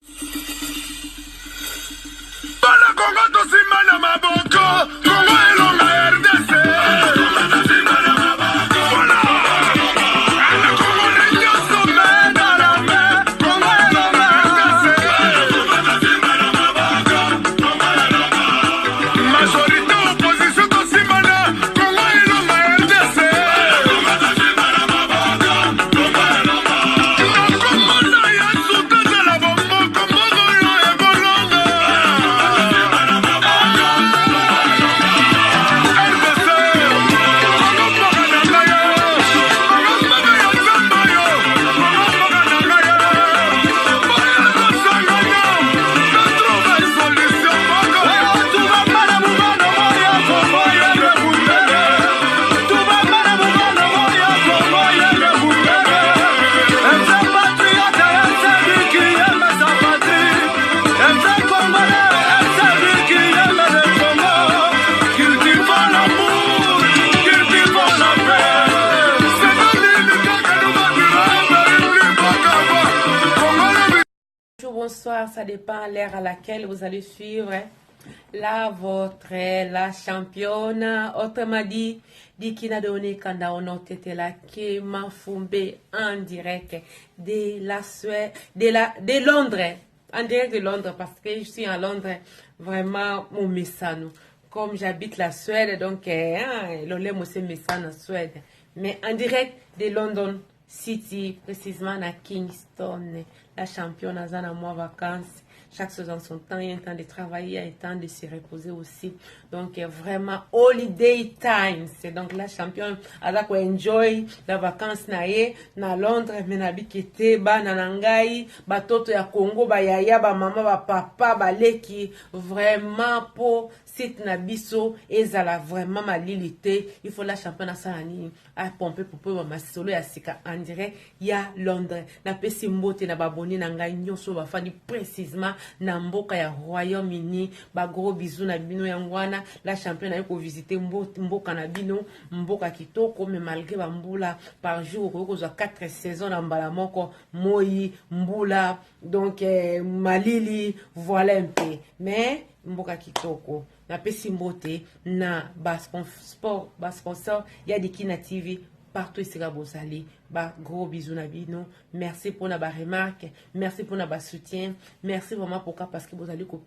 Bana Congo tosimba na maboko, Congo elonga RDC. Majorité opposition tosimbana, Congo elonga RDC. Nakomona Yesu tozala bomoko moko yo ekolonga. RDC, Congo mboka na ngai yo, Congo mboka ya Nzambe yo, Congo mboka na ngai yo. Boya tosangana, totrouve solution moko. Tubambana mubano moya Congo yebe bundele. Tubambana mubano moya Congo yebe bundele. MC patriote, MC lui qui aime sa patrie. MC congolais, MC lui qui aime le Congo. Cultivons l'amour, cultivons la paix. C'est nini kaka Bonjour, bonsoir, ça dépend l'heure à laquelle vous allez suivre la votre, la championne, autrement dit, Dikina Doni Kanda Ono Tetela Kema Fumbe en direct de la Suède, de Londres, en direct de Londres parce que je suis à Londres, vraiment mon messano. Comme j'habite la Suède, donc hein, lolemo c'est mesano Suède, mais en direct de London City, précisément à Kingston, la championne aza na mwa vacances. Chaque saison son temps, il y a un temps de travailler, il y a un temps de se reposer aussi. Donc vraiment holiday time. C'est donc la championne aza ko enjoy la vacance na ye na Londres, mais na bikete bana na ngai, batoto ya Congo, ba yaya, ba mama, ba papa, ba leki, vraiment po site na biso ezala vraiment malili te. Il faut la championne asala nini? Apompe popo ba masolo ya sika en direct ya Londres. Napesi mbote na baboni na ngai nyonso bafandi précisément na mboka ya Royaume-Uni. Ba gros bisous na bino yango wana la championne aye kovisite mboka na bino, mboka kitoko, mais malgré ba mbula par jour okoki kozwa 4 saisons na mbala moko, moi, mbula, donc malili, voilà un peu. Mais mboka kitoko. Napesi mbote na ba sponsor ya Dikina TV partout esika bozali. Ba gros bisous na bino. Merci pour ba remarque, merci pour ba soutien, merci vraiment pourquoi parce que bozali ko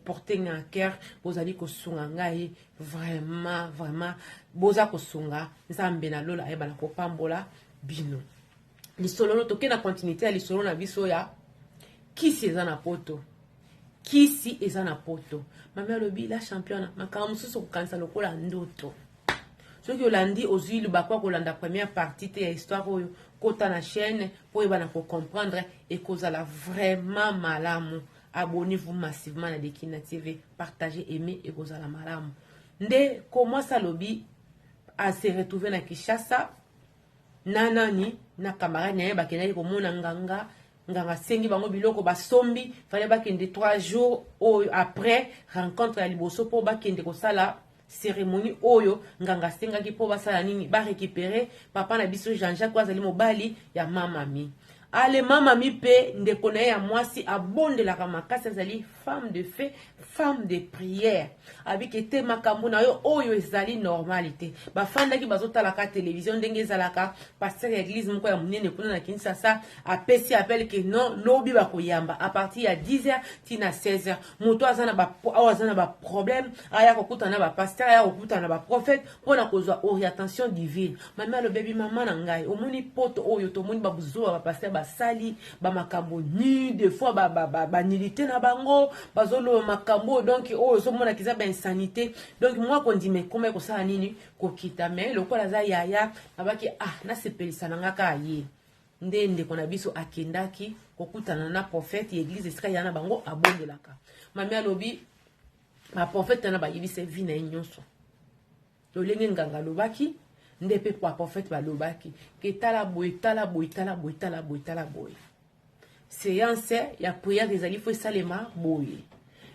porter nga cœur, bozali ko sunga ngai vraiment vraiment boza ko sunga Nzambe na lola ayeba na kopambola bino. Lisolo no toke na continuité ya lisolo na biso ya kisi eza na poto. Kisi eza na poto. Mami alobi la championne makambo mosusu kokanisa lokola ndoto. Soki olandi ozwi libaku ya kolanda première partie te ya histoire oyo, kota na chaîne po oyeba na kocomprendre, ekozala vraiment malamu. Abonnez-vous massivement na Dikina TV, partagez, aimez, ekozala malamu. Nde comment ça lobi a se retrouver na Kinshasa na nani na camarade na ye bakendaki komona nganga. Nganga asengi bango biloko basombi, fallait bakende 3 jours oyo après rencontre ya liboso po bakende kosala cérémonie oyo nganga asengaki po basala nini, ba récupérer papa na biso Jean-Jacques oyo azali mobali ya mamami. Ale mamami pe ndeko na ye ya mwasi abondelaka makasi, azali femme de fait, femme de prière. Abiki te makambo na yo oyo ezali normalité. Bafandaki bazotalaka télévision ndenge ezalaka, pasteur ya église moko ya monene kuna na Kinshasa apesi appel que non, lobi bakoyamba à partir ya 10 heures ti na 16 heures. Moto aza na ba, awa aza na ba problème, aya kokutana na ba pasteur, aya kokutana na ba prophète mpona kozwa orientation divine. Mami alobebi mama na ngai, omoni poto oyo tomoni ba buzoba ba pasteur basali ba makambo ni des fois ba ba ba, ba nudité na bango, bazoloba makambo donc oyo ozomona kiza ba insanité. Donc moi kondima ekoma ekosala nini kokita, mais lokola aza yaya abaki ah nasepelisa na nga kaka ye. Nde ndeko na biso akendaki kokutana na prophète ya église esika ya na bango abondelaka. Mami alobi ba prophète na bayebisa vie na ye nyonso. Lolenge nganga alobaki nde pe ba prophète balobaki ke tala boye, tala boye, tala boye, tala boye, tala boye. Séance ya prière ezali fo esalema boye.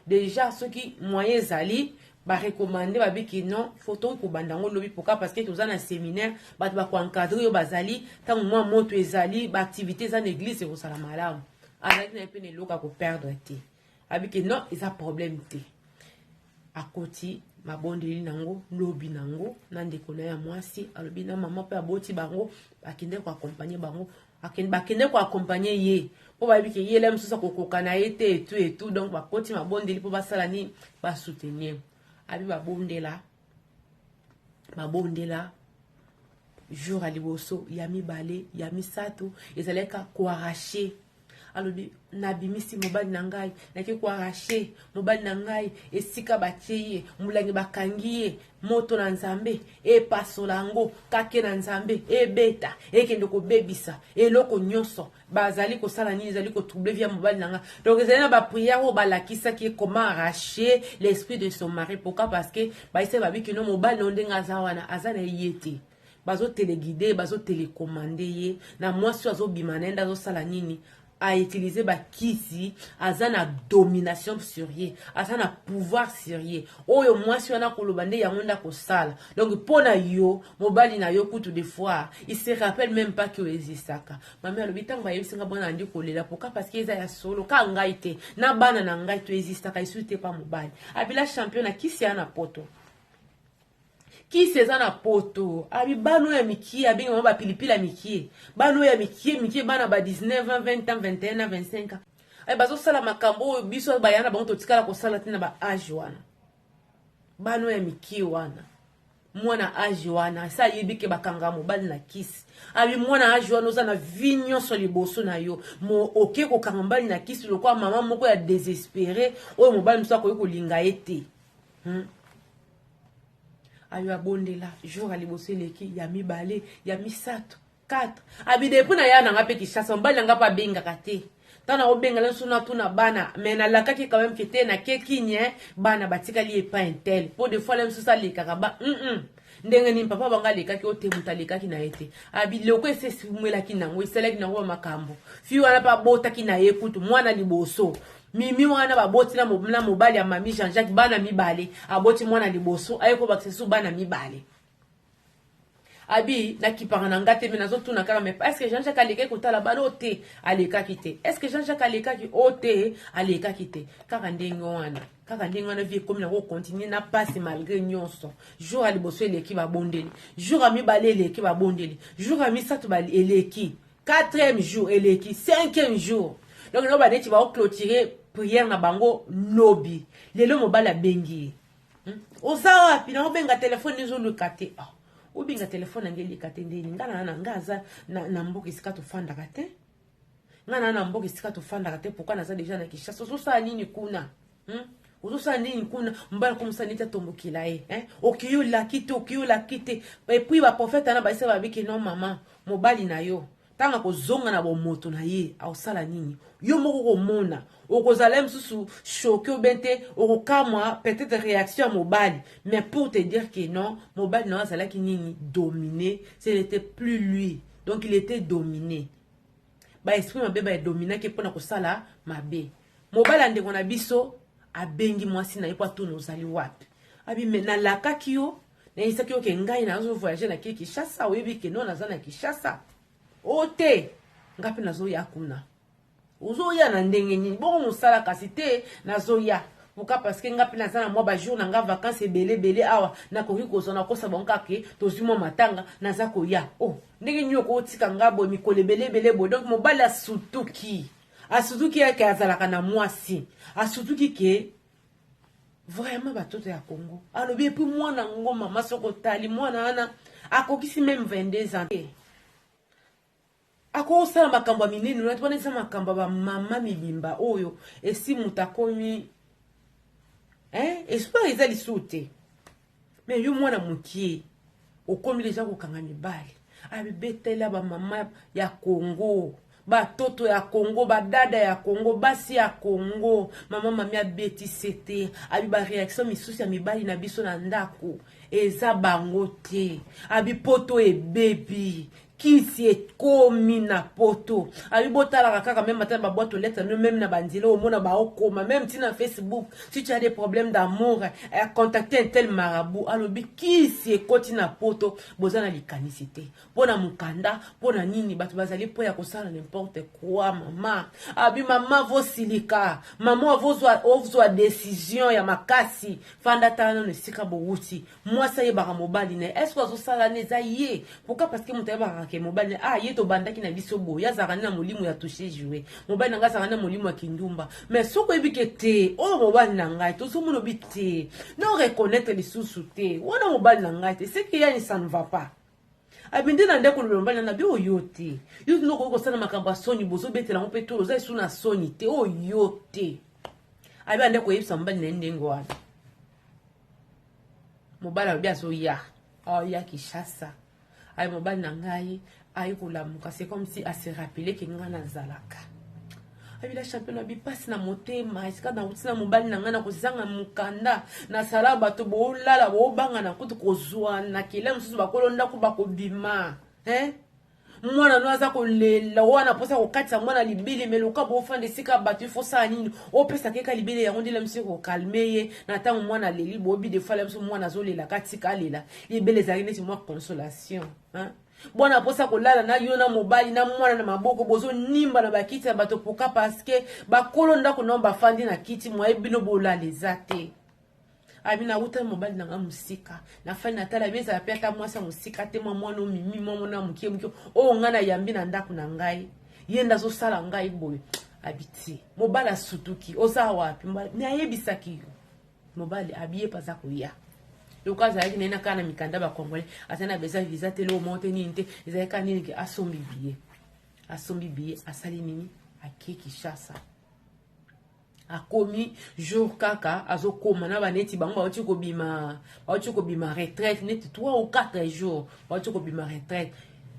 Déjà soki moyen ezali ba recommander babiki non, faut to kobanda ngo lobi pourquoi parce que toza na séminaire, bato ba ko encadrer yo bazali tango mwa moto ezali ba activité eza na église ekosala malamu. Azalaki na ye mpe na eloko ya koperdre te. Abiki non, eza problème te. Akoti mabondeli nango lobi nango na ndeko na ye ya mwasi, alobi na mama mpe aboti bango, bakende koaccompagner bango, bakende koaccompagner ye mpo bayebi ke yele mosusu akokoka na ye te, etu etu. Donc bakoti mabondeli mpo basala nini? Basoutenir. Abi babondela, babondela jour ya liboso, ya mibale, ya misato, ezalaki koarracher. Alobi nabimisi mobali na ngai, nake koarracher mobali na ngai esika batie ye molangi, bakangi ye. Moto na Nzambe epasola yango, kake na Nzambe ebeta, ekende kobebisa eloko nyonso bazali kosala nini, ezali kotroubler vie ya mobali na nga. Donc ezali na baprière oyo balakisaki ye comment arracher l'esprit de son mari. Pourquoi? Parce que bayisa babiki no mobali na yo ndenge aza wana, aza na ye te, bazotéléguider, bazotélécommander ye na mwasi oyo azobima na ye nde azosala nini, autiliser bakisi, aza na domination sur ye, aza na pouvoir sur ye. Oyo mwasi wana koloba nde yango nde akosala. Donc mpo na yo, mobali na yo kutu des fois il se rappelle même pas ke oexistaka. Mami alobi ntango bayebisi nga, bwana andi kolela. Pourquoi? Parce que eza ya solo, ka ngai te na bana na ngai toexistaka esusu te pa mobali. Abila champion na kisi ya na poto, kisi eza na poto. Abi bana oyo ya mikie, abengi bango bapilipili ya mikie, bana oyo ya mikie mikie, bana ba 19 ans, 20 ans, 21 ans, 25 ans, ay bazosala makambo oyo biso baya na bango totikala kosala te na ba âge wana. Bana oyo ya mikie wana, mwana âge wana asi ayebi ke bakanga mobali na kisi. Abi mwana âge wana, oza na vie nyonso liboso na yo, mo oke kokanga mobali na kisi lokola mama moko ya désespéré oyo mobali mosusu akoki kolinga ye te. Ayo abondela jour ya liboso eleki, ya mibale, ya misato, 4. Abi depuis na ya nanga mpe Kinshasa, mobali nanga mpe abengaka te. Ntango naobengela nso natuna bana, mais nalakaki quand même ke te nakeki nye, bana batikali epai intel, mpo des fois le mosusu alekaka ba ndenge nini papa bango alekaki, oyo te moto alekaki na ye te. Abi loko esi esimelaki nango, esalaki nango bamakambo. Fi wana mpe abotaki na ye kutu mwana liboso, Mimi wana, baboti na mobali ya mami Jean-Jacques bana mibale. Aboti mwana liboso, aye kobakisa su bana mibale. Abi nakipaka na nga te, me nazotuna kaka, mais est ce que Jean-Jacques alekaki kotala bana? O te, alekaki te. Est ce que Jean-Jacques alekaki? O te, alekaki te. Kaka ndenge wana, kaka ndenge wana, vie ekomi nango continuer na pasi malgré nyonso. Jour ya liboso eleki, babondeli. Jour ya mibale eleki, babondeli. Jour ya misato eleki, quatrième jour eleki, cinquième jour. Donc lelo baneti baoclôturer prière na bango lobi. Lelo mobali abengi ye: Oza wapi? Naobenga telefone ezoluka te. Oh, obenga telefone nange eleka te ndeni? Nga na nga aza na mboka esika tofandaka te, nga na mboka esika tofandaka te. Pourquoi? Naza déjà na Kinshasa. Ozosala nini kuna, Ozosala nini kuna? Mobali akomosala neti atombokela ye, hein? Okei olaki te, okei olaki te. Et puis baprophète wana bayisa babiki non, mama, mobali na yo ntango akozonga na bomoto na ye, akosala nini? Yo moko komona, okozala ye mosusu choqué oben te, okokamwa peut-être réaction ya mobali. Mais pour te dire que non, mobali na yo azalaki nini? Dominé. Ce n'était plus lui, donc il était dominé, baesprit mabe badominaki mpona kosala mabe. Mobali ya ndeko na biso abengi mwasi na ye mpo atuna: "Ozali wapi?" Abi: "Me nalakaki yo, nayebisaki yo ke ngai nazovoyage, nake Kinshasa. Oyebi ke no naza na Kinshasa." "O te, nga mpe nazoya kuna." "Ozoya na ndenge nini? Bongo mosala?" "Kasi te, nazoya." Pourquoi? Parce que nga mpe naza na mwa bajour na nga vacance ebele ebele awa, nakoki kozwa, nakosa bango kaka ke tozwi mwa matanga, naza koya. "Oh, ndenge nini okotika nga boye mikolo ebele ebele boye?" Donc mobali asutuki, asutuki yake azalaka na mwasi, asutuki ke vraiment batoto ya Congo. Alobi et puis mwana ngo, mama, soki otali mwana wana akokisi même 22 ans te, akosala makambo ya minene wana. Wana eza makambo ya bamama mibimba oyo esi moto akomi, espoir eza lisusu te. Mais yo mwana mokie okomi deja kokanga mibali. Abibetela bamama ya Congo, batoto ya Congo, badada ya Congo, basi ya Congo. Mama mami abetisi te. Abi baréaction misusu ya mibali na biso na ndako eza bango te. Abi poto ebebi. Kisi ekomi na poto. Abi botalaka kaka meme ata na ba boîte aux lettres na bino, meme na ba nzela omona ba okoma meme ti na Facebook, si tu as des problèmes d'amour, eh, contacter un tel marabout. Alobi kisi ekoti na poto, boza na likanisi te. Mpo na mokanda, mpo na nini bato bazali mpo ya kosala n'importe quoi mama. Abi mama vosilika, mama ozwa ozwa décision ya makasi, fanda tala nano esika bowuti. Mwasi ayebaka mobali na ye, est-ce que azosala na eza ye? Pourquoi? Parce que moto ayebaka ke mobali na ah ye tobandaki na biso boye, ye azalaka na molimo ya toucher jouer, mobali na ngai azalaka na molimo ya kindumba. Mais soki oyebi ke te, oyo mobali na ngai tozomona obi te, na reconnaître lisusu te, wana mobali na ngai te, c'est que yani ça ne va pas. Abindi na ndeko loba mobali na bi oyo te, yo tino okoki kosala makambo ya soni, bozobetela yango mpe tolo, oza lisusu na soni te, oyo te. Abi ande koyebisa mobali na ye ndenge wana. Mobali alobi azoya, aoya Kinshasa. Aye mobali na ngai aye kolamuka, c'est comme si ase rappeler ke ngai nazalaka. Abi la championne abi pasi na motema, esika nauti na mobali na ngai na kozanga mokanda, nasala bato boolala boobanga na kutu kozwana kela mosusu bakolo ndako bakobima, hein? Mwana no aza kolela wana mposa kokatisa mwana libele, me loka bofanda esika bato ifo sala nini, opesa keka libele yango nde lamisi kokalme ye na ntango mwana aleli. Boyebi des fois lamisi mwana azolela katika alela, libele ezalaki neti mwa consolation, hein? Bwana mposa kolala na yo na mobali na mwana na maboko, bozonimba na bakiti ya bato poka parce bakolo ndako nao bafandi na kiti, mwaye bino bolala eza te. Abi nauta mobali na ngai mosika, nafandi natala bi ezala mpe ata mwasi ya mosika te, mwa mwana omimi mwa mwana moke moke oyo ngai nayambi na ndako na ngai, ye nde azosala ngai boye. Abi ti mobali asutuki, oza wapi? Nayebisaki yo mobali abi ye mpe aza koya. Lokola azalaki na ye na kaka na mikanda bacongolais, azali na besoin visa te, eloko moko te nini te, ezalaki kaka nini ke asombi billet, asombi billet, asali nini, ake Kinshasa. Akomi jour kaka azokoma na baneti bango bauti kobima, bauti kobima retraite neti 3 ou 4 jours bauti kobima retraite.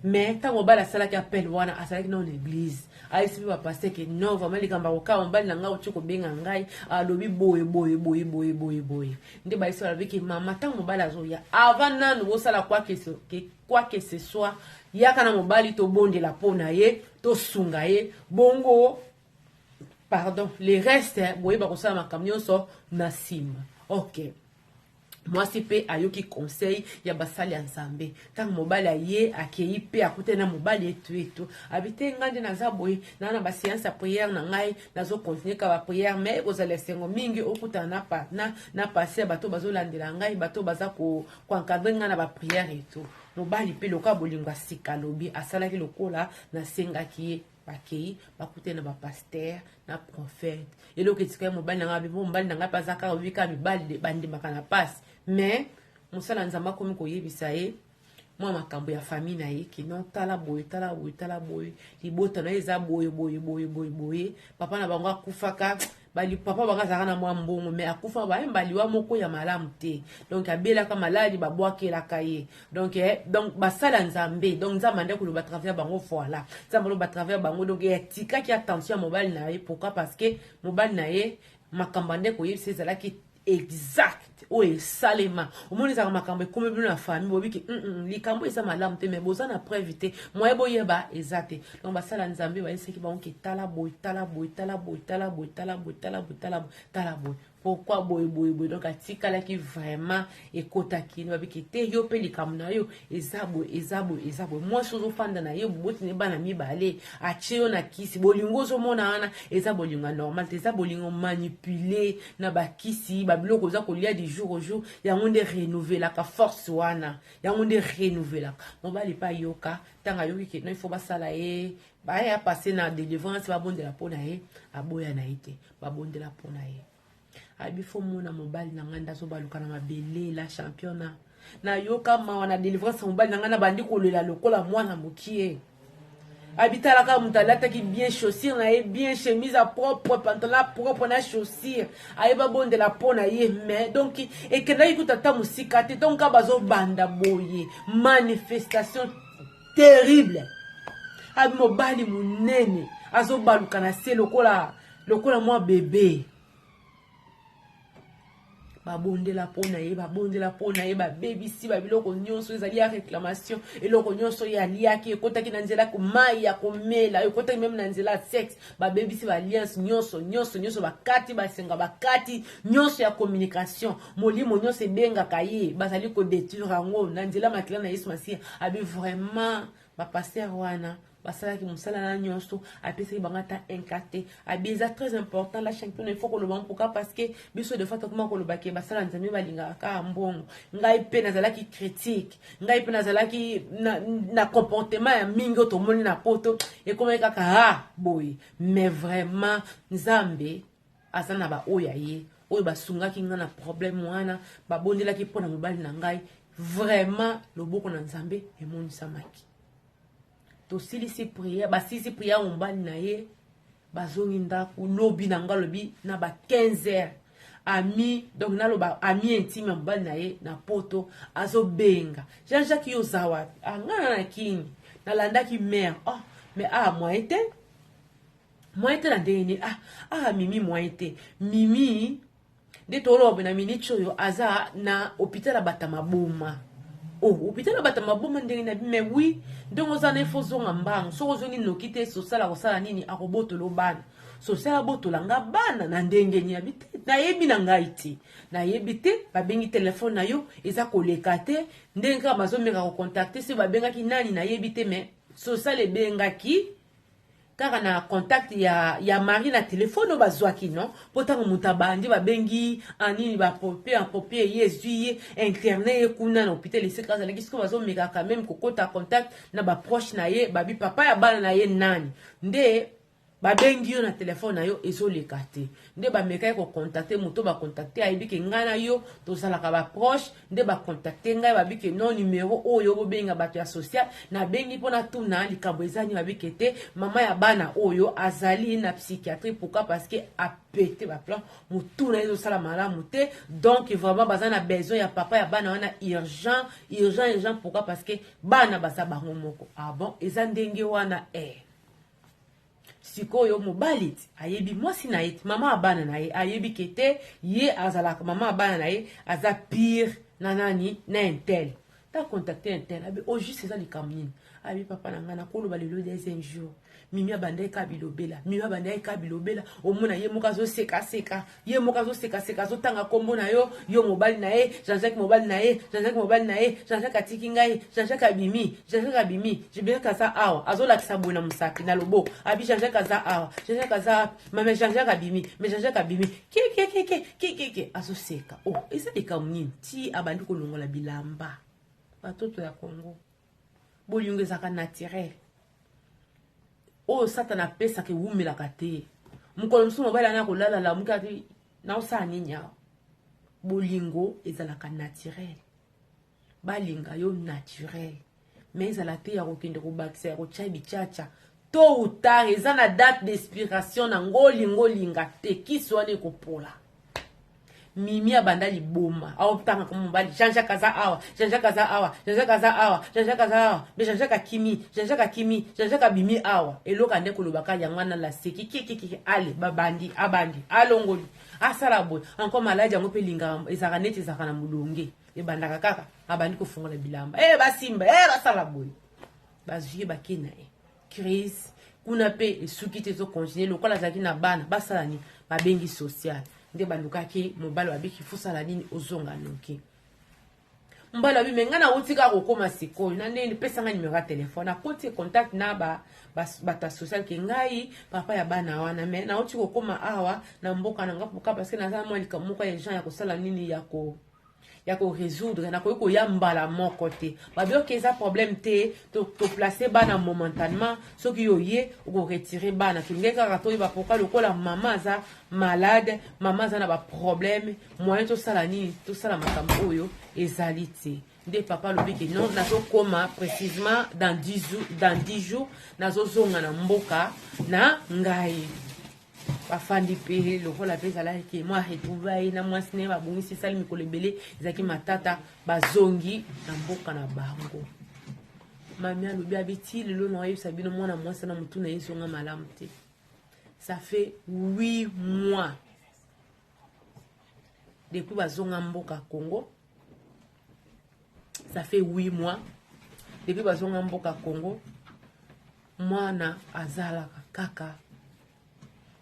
Mais ntango mobali asalaki appel wana, azalaki nano na église, ayebisi mpe bapasteur ke non, vraiment likambo akokaa mobali na ngai auti kobenga ngai, alobi boye boye boye boye boye boye. Nde bayebisi, balobi ke mama, ntango mobali azoya, avant nanu bosala quoi que ce soit, yaka na mobali tobondela mpo na ye, tosunga ye bongo, pardon, le reste boyeba kosala makambo nyonso na nsima. Ok, mwasi mpe ayoki conseil ya basali ya Nzambe. Ntango mobali aye, akei mpe akutani na mobali etu etu, abi te ngai nde naza boye, naa na baséance ya prière na ngai, nazocontinue ka baprière, mais ekozala esengo mingi okutana na pasteur, bato bazolandela ngai, bato baza koencadre ngai na baprière etu. Mobali mpe lokola bolingo ya sika, alobi asalaki lokola nasengaki ye. Bakei bakutani na bapasteur na prophète. Eloko etikali mobali na ngai, mobali na ngai mpe aza kaka oyebi kaka mibali bandimaka na pasi, mais mosala Nzambe akomi koyebisa ye mwa makambo ya famille na ye kino tala boye, tala boye, tala boye, libota na ye eza boye boye boye boye boye. Papa na bango akufaka, bali papa bango azalaka na mwa mbongo, mais akufa bayemba liwa moko ya malamu te, donc abelaka maladi babwakelaka ye. Donc donc basala Nzambe, donc Nzambe ande koloba travers bango, voilà, Nzambe aloba travers bango. Donc atikaki attention ya mobali na ye. Pourquoi? Parce que mobali na ye makambo ande koyebisa ezalaki exact oyo esalema. Omoni ezalaka makambo ekomi bino na famille, bobiki likambo eza malamu te, mais boza na preuve te, moye boyeba eza te. Donc basala Nzambe bayebisaki bango ke tala boye, tala boye, tala boye, tala boye, tala boye, tala boye, tala boye, tala boye, pourquoi boye boye boye. Donc atikalaki vraiment ekotaki babiki te, yo mpe likambo na yo eza boye, eza boye, eza boye. Mwasi ozofanda na ye, boboti ne bana mibale, atie yo na kisi. Bolingo ozomona wana eza bolingo ya normal te, eza bolingo manipulé na bakisi, babiloko oza kolia du jour au jour. Yango nde renouvelaka force wana, yango nde renouvelaka. Mobali mpe ayoka, ntango ayoki ke no, il faut basala ye baya passe na délivrance, babondela mpo na ye, aboya na ye te, babondela mpo na ye. Abi fo mona mobali na ngai nde azobaluka na mabele. La championnat, nayoka mawa na délivrance ya mobali na ngai, nabandi kolela lokola mwana mokie. Abitalaka moto alataki bien, chaussure na ye bien, chemise ya propre, pantalon propre na chaussure, ayeba bondela mpo na ye. Mais donc ekendaki kuta ata mosika te, donc ka bazobanda boye manifestation terrible. Abi mobali monene azobaluka na se lokola mwa bebe. Babondela mpo na ye, babondela mpo na ye, babebisi babiloko nyonso ezali ya réclamation. Eloko nyonso ye aliaki ekotaki na nzela mai ya komela, ekotaki meme na nzela ya sexe. Babebisi baalliance nyonso nyonso nyonso, bakati basenga, bakati nyonso ya communication. Molimo nyonso ebengaka ye, bazali kodétruire yango na nzela makila na Yesu Masiya. Abi vraiment bapasteur wana basalaki mosala na nyonso, apesaki bango ata un cas te. Abi eza très important, la championne, il faut koloba mpoka, parce que biso des fois tokoma koloba ke basala Nzambe balingaka kaka mbongo. Ngai mpe nazalaki critique, ngai mpe nazalaki na comportement ya mingi oyo tomoni na Poto, ekomaki kaka ha boye. Mais vraiment Nzambe aza na baoyo ya ye oyo basungaki ngai na problème wana, babondelaki mpo na mobali na ngai. Vraiment loboko na Nzambe emonisamaki. Tosilisi prière, basilisi prière, mobali na ye bazongi ndako. Lobi na ngai, alobi na ba 15 heures, ami, donc naloba ami intime ya mobali na ye na Poto, azobenga: "Jean-Jacques, yo oza wapi?" "Ah, ngai na na Kini, nalandaki mare." "Oh, mais ah, moyen te, moyen te." "Na ndenge nini?" "Ah, ah, Mimi, moyen te. Mimi nde toloba na miniti oyo aza na hôpital ya bato maboma." "Oh, hôpital ya bato maboma ndenge na?" "Mais oui, ndenge oza na efo ozonga mbango. Soki ozongi noki te, sosala kosala nini, akobotola bana social." "Abotola nga bana na ndenge nini?" "Abi te, nayebi na ngai te, nayebi te. Babengi telefone na yo, eza koleka te. Ndenge kaka bazomeka kocontacter, soki babengaki nani, nayebi te, mais social ebengaki kaka na contact ya mari na telefone oyo bazwaki, non? Mpo ntango moto abandi, babengi anini, bapropie aproprie ye, ezwi ye internet ye kuna na hôpital esika azalaki. Sikoyo bazomekaka meme kokota contact na baproche na ye, babi papa ya bana na ye nani, nde babengi yo na telefone na yo, ezoleka te. Nde bamekaki kocontacter moto, bacontacter, ayebi ke ngai na yo tozalaka baproche. Nde bacontacter ngai, babi ke non, numero oyo bobenga bato ya social. Nabengi mpo natuna likambo eza nini. Babi ke te, mama ya bana oyo azali na psychiatrie. Pourquoi? Parce que apéter baplan, motu na ye ezosala malamu te. Donc vraiment baza na besoin ya papa ya bana wana, urgent, urgent, urgent. Pourquoi? Parce que bana baza bango moko." "Ah bon, eza ndenge wana eh." Sikoyo mobali ti ayebi mwasi na ye ti mama ya bana na ye, ayebi ke te, ye azalaka mama ya bana na ye aza pire na nani, na un tel. Ta contacte un tel, abi: "Au juste eza likambo nini?" Abi: "Papa na ngai, nakoloba lelo deuxième jour, Mimi abandaki ka bilobela, Mimi abandaki ka bilobela. Omona ye moko azosekaseka, ye moko azosekaseka, azotanga nkombo na yo, yo mobali na ye, Jean-Jacques, mobali na ye Jean-Jacques, mobali na ye Jean-Jacques atiki ngai, Jean-Jacques abimi, Jean-Jacques abimi, Jean-Jacques aza awa." Azolakisa boye na mosapi na loboko, abi: "Jean-Jacques aza awa, Jean-Jacques aza mame, Jean-Jacques abimi, mais Jean-Jacques abimi, kekekeke kekeke." Azoseka. Oh, eza likambo nini? Ti abandi kolongola bilamba. Batoto ya Congo, bolingo ezalaka naturel. Oyo Satana apesaka ewumelaka te. Mokolo mosusu mobali ana kolala, lamuki ati: "Naosala nini awa?" Bolingo ezalaka naturel, balinga yo naturel, mais ezala te ya kokende kobakisa, ya kotya bichacha. Tôt ou tard eza na date d'expiration nango. Olinga olinga te, kisi wana ekopola. Mimi abanda liboma, aotanga mobali: "Jean-Jacques aza awa, Jean-Jacques aza awa, Jean-Jacques aza awa, Jean-Jacques aza awa, mais Jean-Jacques akimi, Jean-Jacques akimi, Jean-Jacques abimi awa." Eloko ande kolobaka yango wana, laseki kekekeke. Ale babandi, abandi, alongoli, asala boye encore. Maladi yango mpe elingaka, ezalaka neti ezalaka na molonge, ebandaka kaka abandi kofungola bilamba, e basimba, e basala boye, bazwi ye, bake na ye crise kuna mpe esuki te, ezocontinuer. Lokola azalaki na bana, basala nini? Babengi social, nde balukaki mobali, babiki: "Fosala nini, ozonga noki." Mobali abi: "Me ngai nauti kaka kokóma sikoyo, na ndenge pesanga numero ya telefone." Akoti contact na bato ya social ke: "Ngai papa ya bana wana, me nauti kokóma awa na mboka na nga. Pourquoi? Parce que naza mwa likambo moko ya urgent ya kosala nini, ya korésoudre, nakoki koya mbala moko te." Babi: "Ok, eza problème te, toplace bana momentanément. Soki yo ye okoretirer bana, tolingai kaka toyeba pourquoi. Lokola mama aza malade, mama aza na baproblème, moyen tosala nini, tosala makambo oyo ezali te." Nde papa alobi ke non, nazokóma précisément dans 10 jours, dans 10 jours nazozonga na mboka na ngai. Bafandi mpe lokola mpe ezalaki mwa retrouvaille na mwasi ne, babongisi, esali mikolo ebele ezalaki matata, bazongi na mboka na bango. Mami alobi, abi: "Ti lelo na oyebisa bino, mwana mwasi na motu na ye ezonga malamu te. Ça fait 8 mois." Depuis bazonga mboka Congo, ça fait 8 mois. Depuis bazonga mboka Congo, mwana azalaka kaka,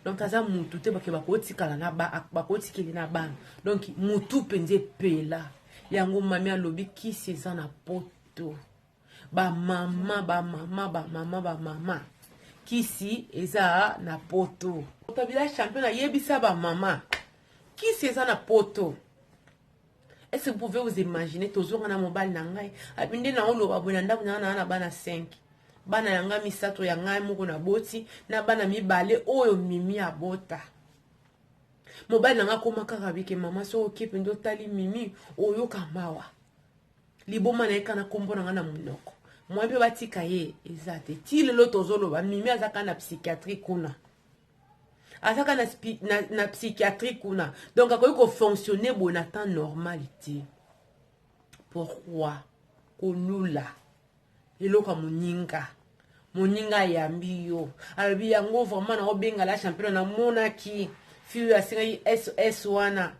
donc aza mutu te. Bake bakotikala na bakotikeli na bana, donc mutu mpenza epela. Yango mami alobi kisi eza na poto. Bamama, bamama, bamama, bamama, kisi eza na poto. Tabila champion ayebisa bamama kisi eza na poto. Est-ce que vous pouvez vous imaginer? Tozonga na mobali na ngai, abi nde naoloba boye, na ndako na ngai na bana 5, bana ya ngai misato ya ngai moko naboti, na bana mibale oyo Mimi abota. Mobali na ngai akoma kaka bike: "Mama, soki okie mpenza, otali Mimi, oyoka mawa." Liboma na ye kaka na nkombo na ngai na monoko. Mwa mpe batika ye eza te. Ti lelo tozoloba, Mimi aza kaka na psychiatrie kuna, aza kaka na psychiatrie kuna. Donc akoki kofonctionne boye na temps normal te. Pourquoi kolula eloko ya moninga? Moninga ayambi yo, alobi yango vraiment naobenga la champion. Namonaki fille oyo asengaki sos wana,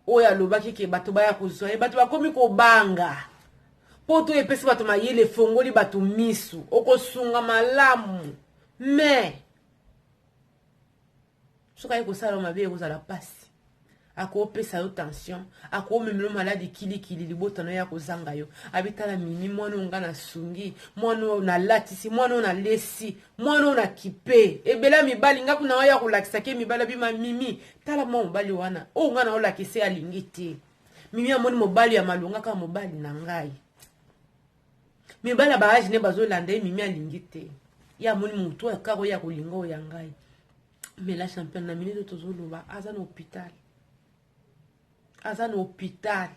oyo alobaki ke bato baya kozwa ye. Bato bakomi kobanga mpo to epesi bato mayele, efongoli bato misu. Okosunga malamu, mais soki aye kosala mabe, ekozala mpasi. Akopesa yo tension, akomemela maladi kilikili, libota na yo ya kozanga yo. Abitala Mimi, mwana oyo nga nasungi, mwana oyo nalatisi, mwana oyo nalesi, mwana oyo nakipe. Ebele ya mibali nga kuna oyo ya kolakisaki mibali, abima Mimi, tala mwa mobali wana oyo nga na olakisa, alingi te. Mimi amoni mobali ya malonga kaka mobali na ngai. Mibali ya baage ne bazolanda ye, Mimi alingi te. Ye amoni motu oyo kaka oyo ya kolinga oyo ya ngai. Mais la championne, na minute tozoloba, aza na hôpital, aza na hôpital.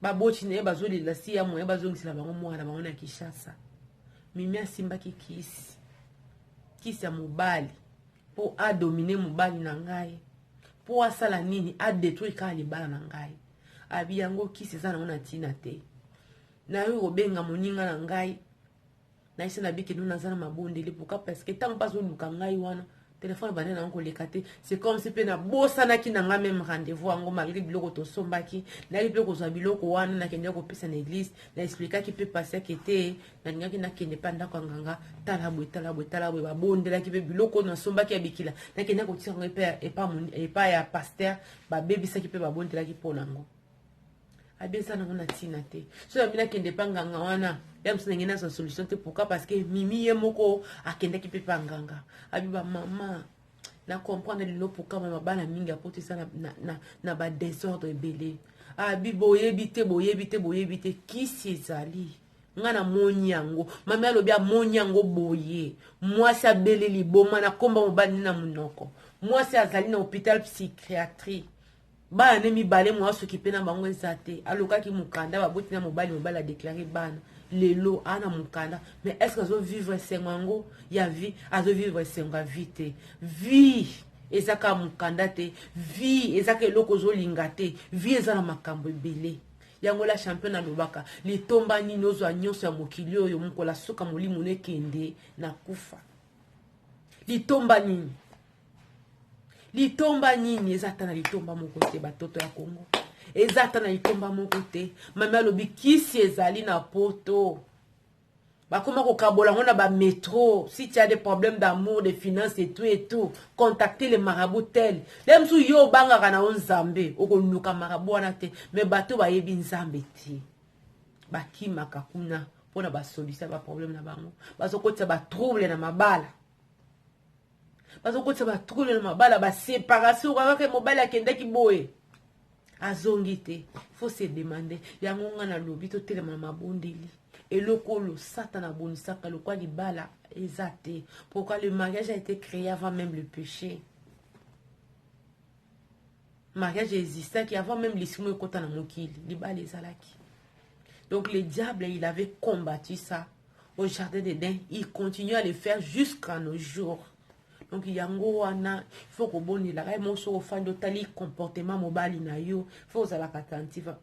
Baboti na ye bazolela si ya moye bazongisela bango mwana bango na Kinshasa. Mimi asimbaki kisi, kisi ya mobali mpo adomine mobali na ngai, mpo asala nini? Adétruire kaka libala na ngai. Abi yango kisi eza nango na ntina te. Nayoki kobenga moninga na ngai, nayesi na bikeno, naza na mabondeli. Pourquoi? Parce que ntango mpe azoluka ngai wana, telefone bande nango koleka te. C'est comme si mpe nabosanaki na ngai même rendez-vous yango, malgré biloko tosombaki. Nayaki mpe kozwa biloko wana, nakendeki kopesa na église, na expliquaki mpe pasiaki ete nalingaki nakende mpe ndako ya nganga. Tala boye, tala boye, tala boye. Babondelaki mpe biloko oyo nasombaki ya bikila, nakendaki kotia yango epai ya pasteur. Babebisaki mpe babondelaki mpo nango. Abi eza nango na ntina te. So yabi nakende mpa nganga wana ya mosu, ndenge nazwa solution te. Pourquoi? Parce que Mimi ye moko akendaki mpe mpa nganga. Abi bamama, na comprendre lelo pourquoi mama bana mingi apoto eza na badésordre ebele. Abi boyebi te, boyebi te, boyebi te. Kisi ezali, nga namoni yango. Mami alobi amoni yango boye: mwasi abeli liboma na komba mobali na monoko, mwasi azali na hôpital psychiatrie, bana ne mibale, mwa soki mpe na bango eza te. Alukaki mokanda, baboti na mobali, mobali adéclaré bana. Lelo aa na mokanda, mais est ce que azovivre esengo yango ya vie? Azovivre esengo ya vie te. Vie eza kaka mokanda te, vie eza kaka eloko ozolinga te, vie eza na makambo ebele. Yango la champion alobaka: litomba nini ozwa nyonso ya mokili oyo, mokolo asuka molimo no ekende na kufa? Litomba nini? Litomba nini? Eza ata na litomba moko te. Batoto ya Kongo, eza ata na litomba moko te. Mami alobi kisi ezali na poto, bakoma kokabola yango na bamétro. Si tu as des problèmes d'amour, de finance et tout et tout, contacter le marabout tel. Le mosusu yo obangaka na yo Nzambe, okoluka marabout wana te. Mais bato bayebi Nzambe te bakimaka kuna mpona basolution ya baproblème na bango. Bazokotisa batrouble na mabala, bazokotisa batrouble na mabala, baséparation. Kaka mobali akendaki boye, azongi te. Faut se demander. Yango nga nalobi totelema na mabondeli. Eloko oyo Satana abonisaka lokwa libala eza te. Pourquoi? Le mariage a été créé avant même le péché. Mariage existaki avant même lisumu ekota na mokili, libala ezalaki. Donc le diable, il avait combattu ça au jardin d'Éden, il continue à le faire jusqu'à nos jours. Donc yango wana faut kobondelaka ye moko. Soki ofandi, otali comportement mobali na yo, faut ozalaka attentive.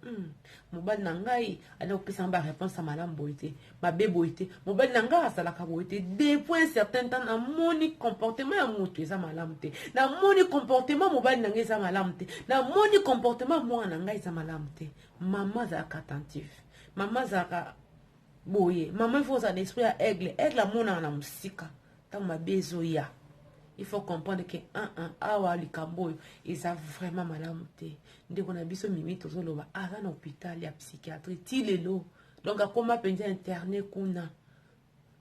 Mobali na ngai ali kopesanga baréponse ya malamu boye te, mabe boye te, mobali na ngai azalaka boye te. Depuis un certain temps, namoni comportement ya moto eza malamu te, namoni comportement mobali na ngai eza malamu te, namoni comportement mwana na ngai eza malamu te. Mama azalaka attentive, mama azalaka boye. Mama, il faut ozala na esprit ya aigle. Aigle amonaka na mosika ntango mabe ezoya. Il faut comprendre que 1 1 awa likambo oyo eza vraiment malamu te. Ndeko na biso Mimi, tozoloba, aza na hôpital ya psychiatrie ti lelo. Donc akóma mpenza interne kuna,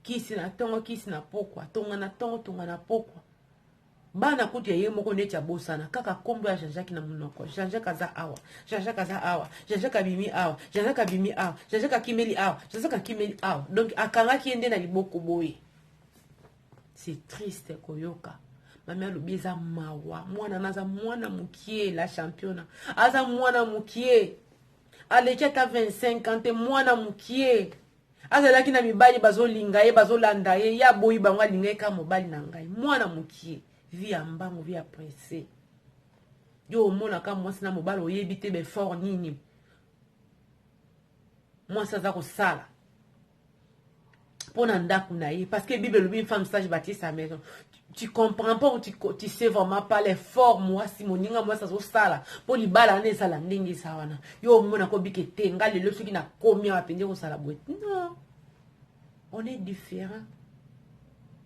kisi na ntongo, kisi na pokwa, tonga na ntongo, tonga na pokwa. Bana kutu ya ye moko neti abosana kaka nkombo ya Jean-Jacques na monoko. Jean-Jacques aza awa, Jean-Jacques aza awa, Jean-Jacques abimi awa, Jean-Jacques abimi awa, Jean-Jacques akimeli awa, Jean-Jacques akimeli awa. Donc akangaki ye nde na liboko boye. C'est triste koyoka mami alobi, eza mawa. Mwana na aza mwana mokie, la championa aza mwana mokie, aleki ata 25 ans te. Mwana mokie azalaki na mibali bazolinga ye, bazolanda ye, ye aboyi bango, alinga ye kaka mobali na ngai. Mwana mokie, vie ya mbango, vie ya presse. Yo omonaka mwasi na mobali, oyebi te baeffort nini mwasi aza kosala mpo na ndako na ye, parce que Bible elobi: "Une femme sage bâtit sa maison." Tu comprends pas ou tu sais vraiment pas l'effort mwasi, moninga mwasi azosala mpo libala wana ezala ndenge eza wana. Yo omonaka obike te, nga lelo soki nakomi awa pende kosala boye. Non, on est différent.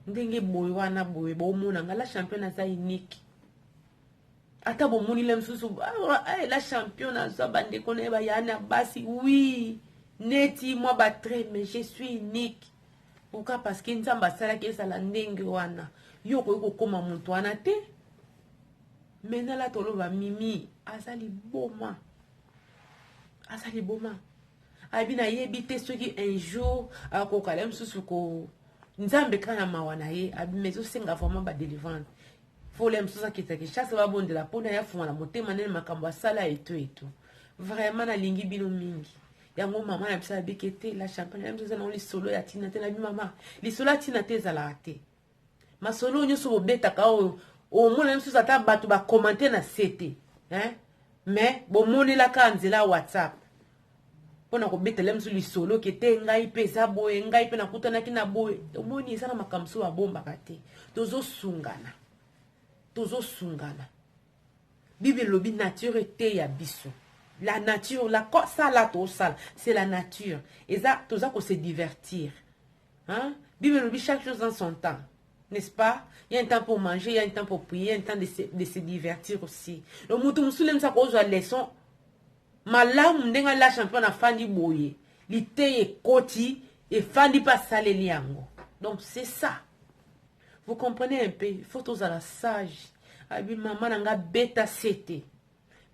Ndenge boye wana boye, bomona nga la championne aza unique. Ata bomoni le mosusu, ah, la championne azwa bandeko na ye baya na basi, oui, neti mwa batrait, mais je suis unique. Pourquoi? Parce que Nzambe asalaki ezala ndenge wana. Yo okoki kokóma moto wana te. Maintenant la toloba, Mimi aza liboma, aza liboma. Ayebi, nayebi te soki un jour akokala mosusu ko Nzambe kaka na mawa na ye. Abi ezosenga vraiment badélivrance. Fole mosusu akitaki chasse, babondela mpona ye, afunga na motema nene makambo asala eto eto. Vraiment nalingi bino mingi. Yango mama na biso abiki te, la championne na biso eza nango lisolo ya ntina te. Nabi mama, lisolo ya ntina te ezalaka te. Masolo nyonso bobetaka oyo, omona mosusu ata bato bacommenter na se te, hein? Mais bomonelaka nzela ya WhatsApp mpona kobetela mosusu lisolo ke te, ngai mpe eza boye, ngai mpe nakutanaki na boye. Omoni, eza na makambo mosusu babombaka te. Tozosungana, tozosungana. Bible elobi nature eteya biso. La nature la sala, tosala, c'est la nature. Eza toza kose divertir, hein? Bible elobi chaque chose dans son temps, n'est-ce pas? Il y a un temps pour manger, il y a un temps pour prier, il y a un temps de se divertir aussi. Donc mutu mosusu lemisa kozwa leçon malamu ndenge la champion afandi boye, liteya ekoti, efandi mpe asaleli yango. Donc c'est ça, vous comprenez un peu? Il faut tozala sage. Abi mama na nga, beta sete,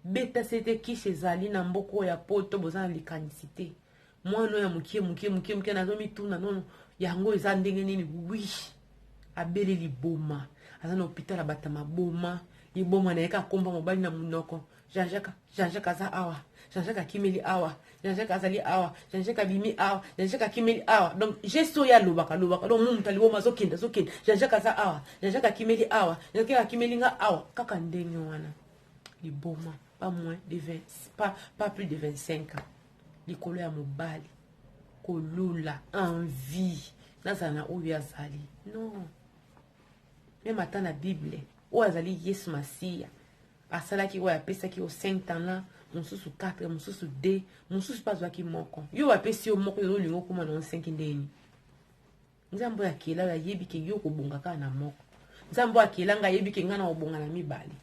beta sete. Kisi ezali na mboka oyo ya Poto, boza na likanisi te. Mwana oyo ya mokie mokie mokie mokie, nazomituna nono yango eza ndenge nini. Oui, abeli liboma, aza na hôpital, abata maboma, liboma na ye kaka komba mobali na monoko. Jean-Jacques, Jean-Jacques aza awa, Jean-Jacques akimeli awa, Jean-Jacques azali awa, Jean-Jacques abimi awa, Jean-Jacques akimeli awa. Donc geste oyo alobaka alobaka, donc mu moto aliboma azokende, azokende. Jean-Jacques aza awa, Jean-Jacques akimeli awa, Jean-Jacques akimeli nga awa, kaka ndenge wana. Liboma, pas moins de 20, pas plus de 25 ans, likolo ya mobali, kolula envie, nazala na oyo azali. Non, même ata na Bible, oyo azali Yesu Masiya asalaki, oyo apesaki yo 5 talent, mosusu 4, mosusu 2, mosusu mpe azwaki moko. Yo bapesi yo moko, olingi okóma na 5 ndeni? Nzambe oyo akela oyo ayebi ke yo kobonga kaka na moko. Nzambe oyo akela ngai ayebi ke ngai na kobonga na mibale.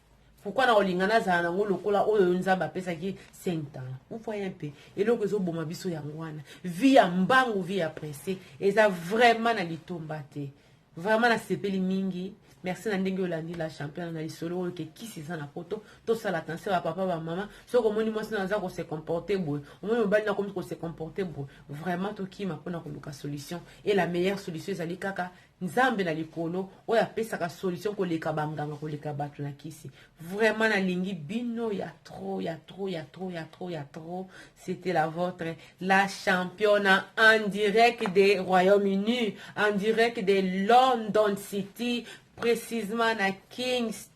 Pourquoi na kolinga nazala nango lokola oyo Nzambe apesaki 5 talent? Vous voyez un peu eloko ezoboma biso? Yango wana vie ya mbangu, vie ya presse eza vraiment na litomba te. Vraiment nasepeli mingi. Merci na ndenge olandi la championne na lisolo oyo ke kisi eza na Poto. Tosala attention, bapapa, bamama. Soki omoni mwasi na aza kose comporter boye, omoni mobali na komi kose comporter boye, vraiment tokima mpona koluka solution. Et la meilleure solution ezali kaka Nzambe na likolo oyo apesaka solution koleka banganga, koleka bato na kisi. Vraiment nalingi bino ya trop, ya trop, ya trop, ya trop, ya trop. C'était la vôtre, la championne, en direct des Royaume-Uni, en direct de London City. Précisement na Kingston.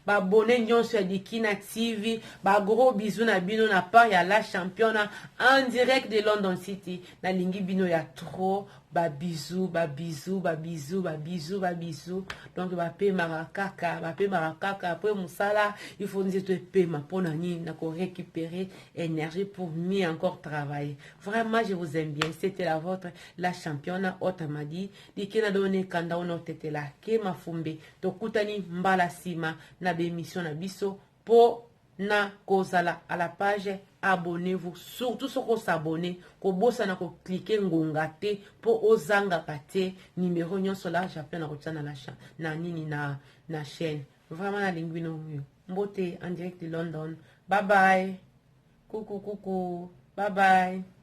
Ba abonné nyonso ya Dikina TV, ba gros bisous na bino na part ya la championne en direct de London City. Nalingi bino ya trop, ba bisous, ba bisous, ba bisous, ba bisous, ba bisous. Donc bapemaka kaka, bapemaka kaka après mosala, il faut nzeto epema mpona nini na récupérer énergie pour mieux encore travailler. Vraiment, je vous aime bien. C'était la vôtre, la championne, autrement dit Dikina Done Kanda ono tetela ke mafumbe. Tokutani mbala nsima na ba émission na biso mpo na kozala à la page. Abonnez-vous surtout. Soki os'abonner, kobosana kocliquer ngonga te mpo ozangaka te numéro nyonso la japon na kotia na, la na nini na chaîne. Vraiment, nalingi bino. Mbote en direct de London. Bye bye, kuku kuku, bye bye.